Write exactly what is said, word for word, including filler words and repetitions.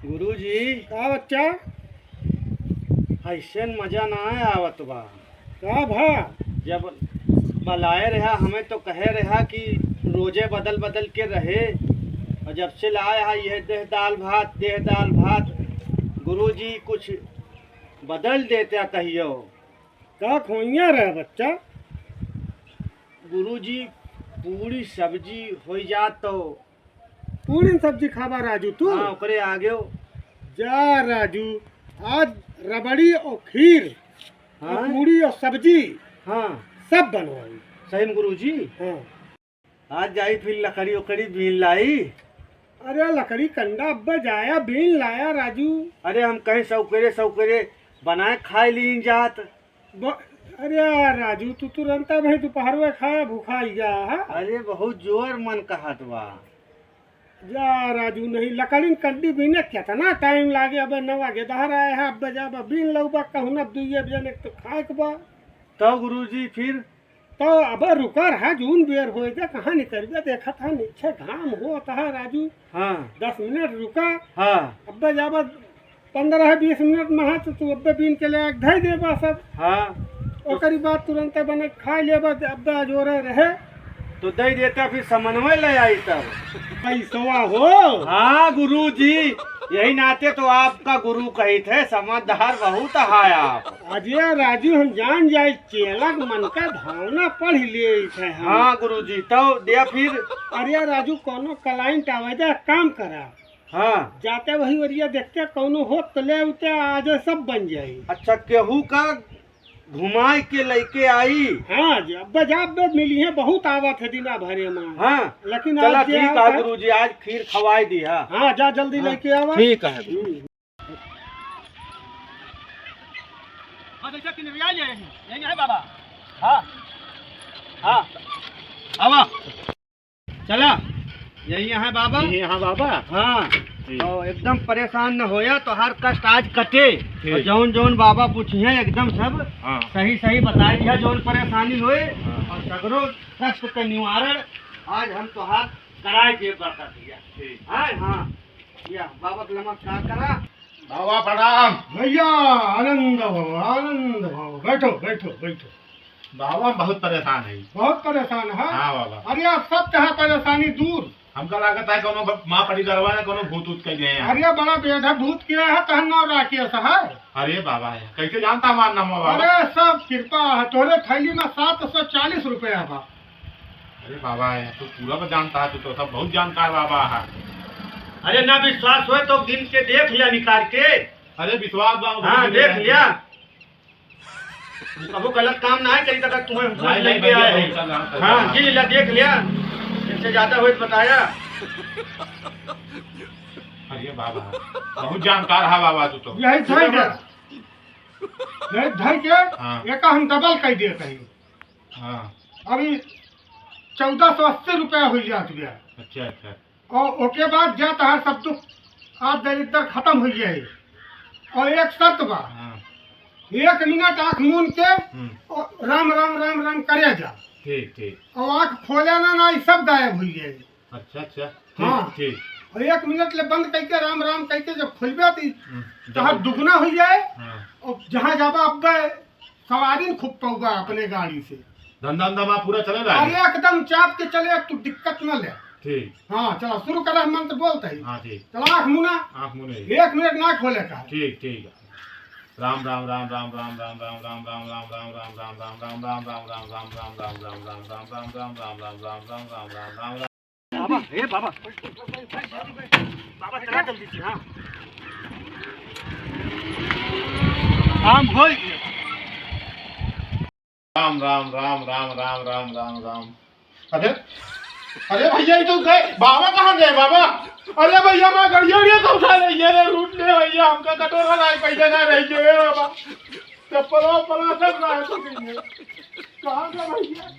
गुरुजी। का बच्चा? अइसन मजा ना आवत बा। का भा? जब बलाए रहा, हमें तो कहे रहा कि रोजे बदल बदल के रहे, और जब से लाए हा, यह देह दाल भात, देह दाल भात। गुरुजी, कुछ बदल देते कहियो। का खोइया रहे बच्चा? गुरुजी, पूरी सब्जी होइ जात तो। पूरी सब्जी खाबा राजू तू? हाँ, ओकरे आगे हो। जा राजू, आज रबड़ी और खीर और हाँ? पूरी और सब्जी हाँ। सब बनवाई। सही में गुरुजी? हाँ। आज जाई फिर लकड़ी उकड़ी बीन लाई। अरे लकड़ी कंडा अब्बे जाया बीन लाया राजू। अरे हम कहीं सौकरे सौकरे बनाए खाए लीन जात। ब-, अरे यार राजू, तू तुरंत भाई दोपहर में खाया भूखा ही गया है। अरे बहुत जोर मन कहत बा। जा राजू, नहीं लकड़िन कंडी बीने कितना टाइम लागे। अब नवा गेदहर आए है, अब जब बीन लउबा कहूँ ना दुइये बजे ने तो खाए के बा। तो गुरुजी फिर? तो अब रुका रहा, जून बेर होए दे, कहाँ निकल गया, देखा था नीचे घाम होत है राजू। हाँ। दस मिनट रुका। हाँ। अब जब पन्द्रह बीस मिनट में है तो तू अब्बे बीन के ले आके धई देबा सब। हाँ। ओकरी बाद तुरंते बने खा लेबा, अब्बे अजोरे रहे। तो दे देता फिर समनवे ले आई तब। पैसवा हो। हाँ गुरुजी, यही नाते तो आपका गुरु कही थे, समझदार बहुत है आप। अजय राजू हम जान जाए चेलक मन का भावना पढ़ लिए थे हम। हाँ गुरुजी, तो दे फिर। अरे राजू कौनो client आवे दे, काम करा। हाँ। जाते वही ओरिया देखते कौनो होत तो ले उते, आज सब बन जाई। अच्छा, केहू का घुमाए के लेके आई? हाँ जी, अब जा, अब मिली है, बहुत आवत है दिना भरे में। हाँ। लेकिन चला आज जे ठीक आवत है है। गुरुजी, आज खीर खवाई दी है। हाँ, जा जल्दी हाँ। लेके आवा। ठीक है। हम्म। हाँ, जैसा कि निर्णय ले रही, यही है बाबा। हाँ। हाँ। आवा। चला, यही यहाँ बाबा। यही यहाँ बाबा? हाँ। ठीक। तो एकदम परेशान न होया, तो हर कष्ट आज कटे। ठीक। और जौन जौन बाबा पूछी हैं एकदम सब हाँ। सही सही बताए दिया, जौन परेशानी होए हाँ। और सगरो कष्ट के निवारण आज हम तोहार कराए के बरकत दिया। ठीक। हाँ, हाँ। या बाबा के नमस्कार करा। बाबा प्रणाम। भैया, आनंद भव, आनंद भव। बैठो, बैठो, बैठो। बाबा, हम बहुत परेशान है। बहुत परेशान है? हाँ बाबा। अरे, आप सब चाहे परेशानी दूर। हमका लागत है कोनो ब-, माँ पड़ी करवा ने कोनो भूत उत कर गए हैं। अरे, बड़ा बेढा भूत किया है, तहन नाम राकेश है। अरे बाबा, कैसे जानता हमार नाम बाबा? अरे, सब कृपा है। तोरे थैली में सात सौ चालीस रुपया बा। अरे बाबा, ये तो पूरा बा जानता है, तू तो सब बहुत जानकार बाबा है। अरे ना विश्वास होए तो गिन के देख लिया निकाल के। अरे विश्वास बा, हाँ, देख लिया। कबो गलत काम ना है करी, तब तुम्हें नहीं, नहीं, लेके भैया, आए हैं। बहुत गलत है। हाँ, गिन लिया, देख लिया। इससे ज्यादा होए तो बताया। अरे बाबा, बहुत जानकार है बाबा तू तो। यही धर के, यही धर के, हाँ। एक हम डबल कर दिए कहीं। हाँ। अभी चौदह सौ अस्सी रुपया हो जात गया। अच्छा, अच्छा। और ओके बाद जा तहार सब दुख, आप दरिद्र खत्म हो जाए। और एक शर्त बा, हाँ। एक मिनट आँख मून के हम्म। और राम, राम, राम, राम करे जा। ठीक, ठीक। और आँख खोले ना, ना, ये सब गायब हो जाए। अच्छा, अच्छा। ठीक, हाँ। ठीक। और एक मिनट ले बंद करके, राम, राम करके जब खोलबे तो हम्म, तहार जब दुगना हो जाए। हाँ। और जहाँ जाबा अब सवारी न खूब पउबा अपने गाड़ी से। धंधा, धंधा वहाँ पूरा चले ला? अरे एकदम चाप के चले, तू दिक्कत न ले। ठीक। हाँ, चला शुरू करा, मंत्र बोलते ही। हाँ, ठीक। चला आँख मुना। आँख मुने। एक मिनट ना खोले का। ठीक, ठीक। राम, राम, राम, राम। बाबा, हे बाबा। बाबा, चला जल्दी से, हाँ। काम होई गया। राम, राम, राम। अरे, अरे भैया, ये तो गए। बाबा कहाँ गए, बाबा? अरे भैया, मैं गड़िया, गड़िया तो उठा ले, ये रे, रूट ले भैया, हमका कटोरा लाए, पैसा ना रही गए, बाबा। चप्पल, वप्पल सब लाए तो नहीं है। कहाँ गए भैया?